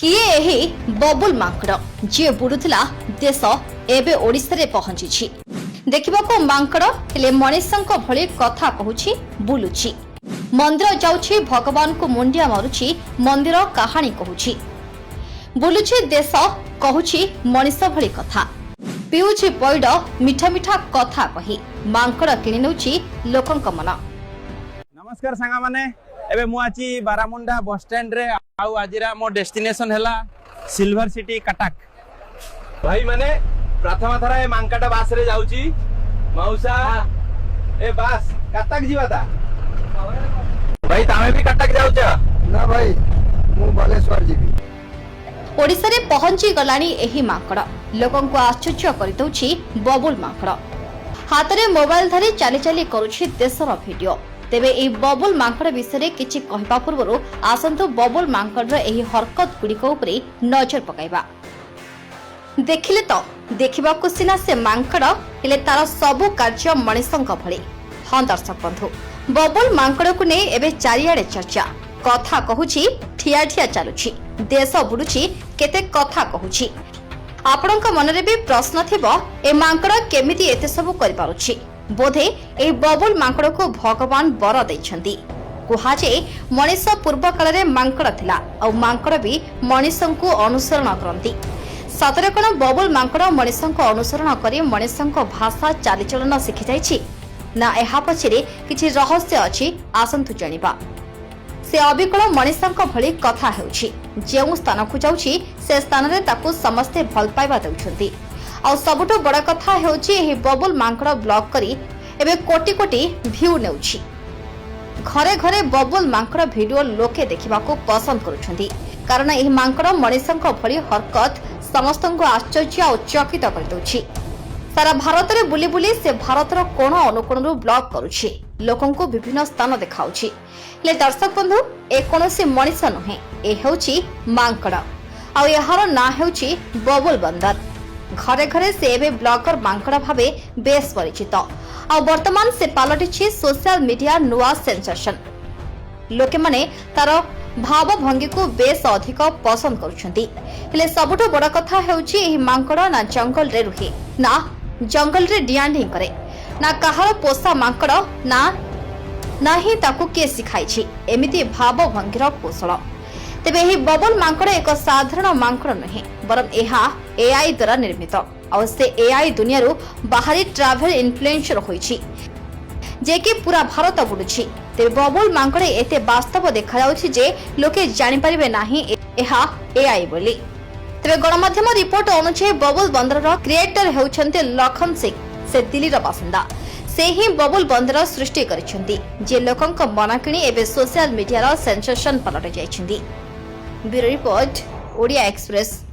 କିଏ ଏହି ବବୁଲ ମାଙ୍କଡ଼, ଯିଏ ବୁଲୁଥିଲା ଦେଶ, ଏବେ ଓଡ଼ିଶାରେ ପହଞ୍ଚିଛି? ଦେଖିବାକୁ ମାଙ୍କଡ଼, ହେଲେ ମଣିଷଙ୍କ ଭଳି କଥା କହୁଛି, ବୁଲୁଛି, ମନ୍ଦିର ଯାଉଛି, ଭଗବାନଙ୍କୁ ମୁଣ୍ଡିଆ ମାରୁଛି, ମନ୍ଦିର କାହାଣୀ କହୁଛି, ବୁଲୁଛି ଦେଶ, କହୁଛି ମଣିଷ ଭଳି କଥା, ପିଉଛି ପଇଡ଼, ମିଠା ମିଠା କଥା କହି ମାଙ୍କଡ଼ କିଣି ନେଉଛି ଲୋକଙ୍କ ମନ। ନମସ୍କାର ସାଙ୍ଗମାନେ, ଏବେ ମୁଁ ଅଛି ବାରାମୁଣ୍ଡା ବସ୍ ଷ୍ଟାଣ୍ଡରେ ଆଉ ଆଜିର ମୋ ଡେଷ୍ଟିନେସନ ହେଲା ସିଲଭର ସିଟି କଟକ। ଭାଇ ମାନେ, ପ୍ରଥମ ଥର ଏ ମାଙ୍କଡ ବାସ ରେ ଯାଉଛି। ମାଉସା, ଏ ବାସ୍ କଟକ ଯିବା ତା? ଭାଇ, ତମେ ବି କଟକ ଯାଉଛ? ନା ଭାଇ, ମୁଁ ବାଲେଶ୍ୱର ଯିବି। ଓଡ଼ିଶାରେ ପହଞ୍ଚି ଗଲାଣି ଏହି ମାଙ୍କଡ଼। ଲୋକଙ୍କୁ ଆଶ୍ଚର୍ଯ୍ୟ କରିଦେଉଛି ବବୁଲ ମାଙ୍କଡ଼। ହାତରେ ମୋବାଇଲ ଧରି ଚାଲି ଚାଲି କରୁଛି ଦେଶର ଭିଡିଓ। ତେବେ ଏହି ବବୁଲ ମାଙ୍କଡ଼ ବିଷୟରେ କିଛି କହିବା ପୂର୍ବରୁ ଆସନ୍ତୁ ବବୁଲ ମାଙ୍କଡ଼ର ଏହି ହରକତ ଗୁଡ଼ିକ ଉପରେ ନଜର ପକାଇବା। ଦେଖିଲେ ତ, ଦେଖିବାକୁ ସିନା ସେ ମାଙ୍କଡ଼, ହେଲେ ତାର ସବୁ କାର୍ଯ୍ୟ ମଣିଷଙ୍କ ଭଳି। ହଁ ଦର୍ଶକ ବନ୍ଧୁ, ବବୁଲ ମାଙ୍କଡ଼କୁ ନେଇ ଏବେ ଚାରିଆଡ଼େ ଚର୍ଚ୍ଚା। କଥା କହୁଛି, ଠିଆ ଠିଆ ଚାଲୁଛି, ଦେଶ ବୁଲୁଛି, କେତେ କଥା କହୁଛି। ଆପଣଙ୍କ ମନରେ ବି ପ୍ରଶ୍ନ ଥିବ, ଏ ମାଙ୍କଡ଼ କେମିତି ଏତେ ସବୁ କରିପାରୁଛି? ବୋଧେ ଏହି ବବୁଲ ମାଙ୍କଡ଼କୁ ଭଗବାନ ବର ଦେଇଛନ୍ତି। କୁହାଯାଏ, ମଣିଷ ପୂର୍ବ କାଳରେ ମାଙ୍କଡ଼ ଥିଲା ଆଉ ମାଙ୍କଡ଼ ବି ମଣିଷଙ୍କୁ ଅନୁସରଣ କରନ୍ତି। ସତରେ କଣ ବବୁଲ ମାଙ୍କଡ଼ ମଣିଷଙ୍କ ଅନୁସରଣ କରି ମଣିଷଙ୍କ ଭାଷା, ଚାଲିଚଳନ ଶିଖିଯାଇଛି, ନା ଏହା ପଛରେ କିଛି ରହସ୍ୟ ଅଛି? ଆସନ୍ତୁ ଜାଣିବା। ସେ ଅବିକଳ ମଣିଷଙ୍କ ଭଳି କଥା ହେଉଛି। ଯେଉଁ ସ୍ଥାନକୁ ଯାଉଛି, ସେ ସ୍ଥାନରେ ତାକୁ ସମସ୍ତେ ଭଲ ପାଇବା ଦେଉଛନ୍ତି। ଆଉ ସବୁଠୁ ବଡ଼ କଥା ହେଉଛି, ଏହି ବବୁଲ ମାଙ୍କଡ଼ ବ୍ଲଗ କରି ଏବେ କୋଟି କୋଟି ଭ୍ୟୁ ନେଉଛି। ଘରେ ଘରେ ବବୁଲ ମାଙ୍କଡ଼ ଭିଡିଓ ଲୋକେ ଦେଖିବାକୁ ପସନ୍ଦ କରୁଛନ୍ତି, କାରଣ ଏହି ମାଙ୍କଡ଼ ମଣିଷଙ୍କ ଭଳି ହରକତ ସମସ୍ତଙ୍କୁ ଆଶ୍ଚର୍ଯ୍ୟ ଆଉ ଚକିତ କରିଦେଉଛି। ସାରା ଭାରତରେ ବୁଲି ବୁଲି ସେ ଭାରତର କୋଣ ଅନୁକୋଣରୁ ବ୍ଲଗ କରୁଛି, ଲୋକଙ୍କୁ ବିଭିନ୍ନ ସ୍ଥାନ ଦେଖାଉଛି। ହେଲେ ଦର୍ଶକ ବନ୍ଧୁ, ଏ କୌଣସି ମଣିଷ ନୁହେଁ, ଏ ହେଉଛି ମାଙ୍କଡ଼ ଆଉ ଏହାର ନାଁ ହେଉଛି ବବୁଲ ବନ୍ଦର। ଘରେ ଘରେ ସେ ଏବେ ବ୍ଲଗର ମାଙ୍କଡ଼ ଭାବେ ବେଶ ପରିଚିତ ଆଉ ବର୍ତ୍ତମାନ ସେ ପାଲଟିଛି ସୋସିଆଲ ମିଡିଆ ନୂଆ ସେନ୍ସେସନ। ଲୋକମାନେ ତାର ଭାବଭଙ୍ଗୀକୁ ବେଶ ଅଧିକ ପସନ୍ଦ କରୁଛନ୍ତି। ହେଲେ ସବୁଠୁ ବଡ଼ କଥା ହେଉଛି, ଏହି ମାଙ୍କଡ଼ ନା ଜଙ୍ଗଲରେ ରୁହେ, ନା ଜଙ୍ଗଲରେ ଡିଆଁ ଡିଁ କରେ, ନା କାହାର ପୋଷା ମାଙ୍କଡ଼, ନା ନାହିଁ ତାକୁ କିଏ ଶିଖାଇଛି ଏମିତି ଭାବଭଙ୍ଗୀର କୌଶଳ। ତେବେ ଏହି ବବୁଲ ମାଙ୍କଡ଼ ଏକ ସାଧାରଣ ମାଙ୍କଡ଼ ନୁହେଁ, ବରଂ ଏହା ଏଆଇ ଦ୍ୱାରା ନିର୍ମିତ ଆଉ ସେ ଏଆଇ ଦୁନିଆରୁ ବାହାରି ଟ୍ରାଭେଲ ଇନଫ୍ଲୁଏନ୍ସର ହୋଇଛି, ଯେ କି ପୁରା ଭାରତ ବୁଲୁଛି। ତେବେ ବବୁଲ ମାଙ୍କଡ଼ ଏତେ ବାସ୍ତବ ଦେଖାଯାଉଛି ଯେ ଲୋକେ ଜାଣିପାରିବେ ନାହିଁ ଏହା ଏଆଇ ବୋଲି। ତେବେ ଗଣମାଧ୍ୟମ ରିପୋର୍ଟ ଅନୁଯାୟୀ, ବବୁଲ ବନ୍ଦରର କ୍ରିଏଟର ହେଉଛନ୍ତି ଲଖନ ସିଂ। ସେ ଦିଲ୍ଲୀର ବାସିନ୍ଦା। ସେ ହିଁ ବବୁଲ ବନ୍ଦର ସୃଷ୍ଟି କରିଛନ୍ତି, ଯିଏ ଲୋକଙ୍କ ମନ କିଣି ଏବେ ସୋସିଆଲ ମିଡିଆର ସେନ୍ସେସନ ପାଲଟି ଯାଇଛନ୍ତି। Bureau report, Odia express.